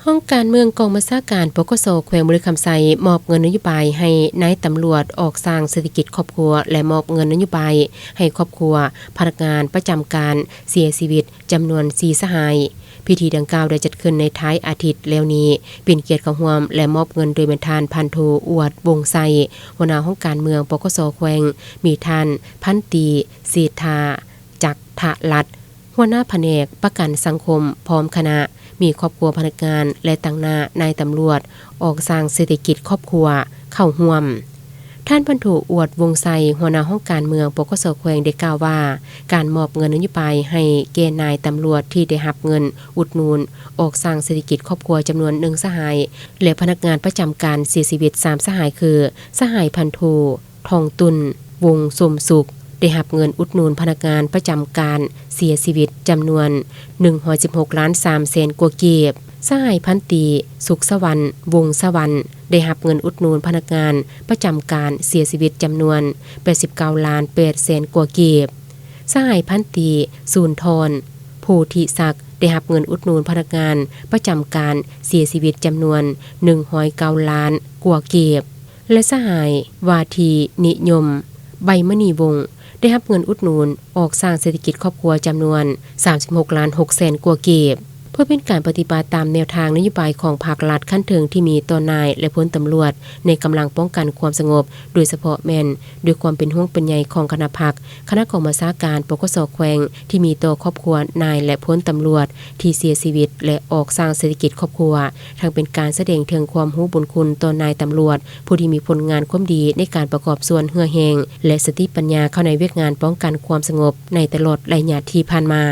ຫ້ອງການເມືອງ ກອງບັນຊາການ ປກສ ແຂວງບໍລິຄຳໄຊ ມອບເງິນນະໂຍບາຍໃຫ້ນາຍຕຳຫຼວດອອກສ້າງເສດຖະກິດຄອບຄົວ ແລະ ມອບເງິນນະໂຍບາຍໃຫ້ຄອບຄົວພະນັກງານປະຈຳການເສຍຊີວິດຈຳນວນສີ່ສະຫາຍ. ພິທີດັ່ງກ່າວໄດ້ຈັດຂຶ້ນໃນທ້າຍອາທິດແລ້ວນີ້ ເປັນກຽດເຂົ້າຮ່ວມ ແລະ ມອບເງິນໂດຍແມ່ນທ່ານ ພັນໂທ ອວດ ວົງໄຊ ຫົວໜ້າຫ້ອງການເມືອງ ປກສ ແຂວງ, ມີທ່ານ ພັນຕີ ເສດຖາ ຈັກທະລັດ ຫົວໜ້າພະແນກປະກັນສັງຄົມ ພ້ອມຄະນະ, ມີຄອບຄົວພະນັກງານ ແລະ ຕາງໜ້ານາຍຕຳຫຼວດອອກສ້າງເສດຖະກິດຄອບຄົວເຂົ້າຮ່ວມ. ທ່ານ ພັນໂທ ອວດ ວົງໄຊ ຫົວໜ້າຫ້ອງການເມືອງ ປກສ ແຂວງ ໄດ້ກ່າວວ່າ ການມອບເງິນນະໂຍບາຍໃຫ້ແກ່ນາຍຕຳຫຼວດທີ່ໄດ້ຮັບເງິນອຸດໜູນອອກສ້າງເສດຖະກິດຄອບຄົວຈຳນວນໜຶ່ງສະຫາຍ ແລະ ພະນັກງານປະຈຳການເສຍຊີວິດສາມສະຫາຍ ຄື ສະຫາຍ ພັນໂທ ທອງຕຸນ ວົງສົມສຸກ ໄດ້ຮັບເງິນອຸດໜູນພະນັກງານປະຈຳການເສຍຊີວິດຈຳນວນໜຶ່ງຮ້ອຍສິບຫົກລ້ານສາມແສນກວ່າກີບ, ສະຫາຍ ພັນຕີ ສຸກສະຫວັນ ວົງສະຫວັນ ໄດ້ຮັບເງິນອຸດໜູນພະນັກງານປະຈຳການເສຍຊີວິດຈຳນວນແປດສິບເກົ້າລ້ານແປດແສນກວ່າກີບ, ສະຫາຍ ພັນຕີ ສູນທອນ ໂພທິສັກ ໄດ້ຮັບເງິນອຸດໜູນພະນັກງານປະຈຳການເສຍຊີວິດຈຳນວນໜຶ່ງຮ້ອຍເກົ້າລ້ານກວ່າກີບ ແລະ ສະຫາຍ ວາທີນິຍົມ ໃບມະນີວົງ ໄດ້ຮັບເງິນອຸດໜູນອອກສ້າງເສດຖະກິດຄອບຄົວຈຳນວນສາມສິບຫົກລ້ານຫົກແສນກວ່າກີບ. ເພື່ອເປັນການປະຕິບັດຕາມແນວທາງນະໂຍບາຍຂອງພັກລັດຂັ້ນເທິງທີ່ມີຕໍ່ນາຍ ແລະ ພົນຕຳຫຼວດໃນກຳລັງປ້ອງກັນຄວາມສະຫງົບ, ໂດຍສະເພາະແມ່ນດ້ວຍຄວາມເປັນຫ່ວງເປັນໃຍຂອງຄະນະພັກ, ຄະນະກອງບັນຊາການ ປກສ ແຂວງ ທີ່ມີຕໍ່ຄອບຄົວນາຍ ແລະ ພົນຕຳຫຼວດທີ່ເສຍຊີວິດ ແລະ ອອກສ້າງເສດຖະກິດຄອບຄົວ, ທັງເປັນການສະແດງເຖິງຄວາມຮູ້ບຸນຄຸນຕໍ່ນາຍຕຳຫຼວດ ຜູ້ທີ່ມີຜົນງານຄວາມດີໃນການປະກອບສ່ວນເຫື່ອແຮງ ແລະ ສະຕິປັນຍາເຂົ້າໃນວຽກງານປ້ອງກັນຄວາມສະຫງົບໃນຕະຫຼອດໄລຍະທີ່ຜ່ານມາ.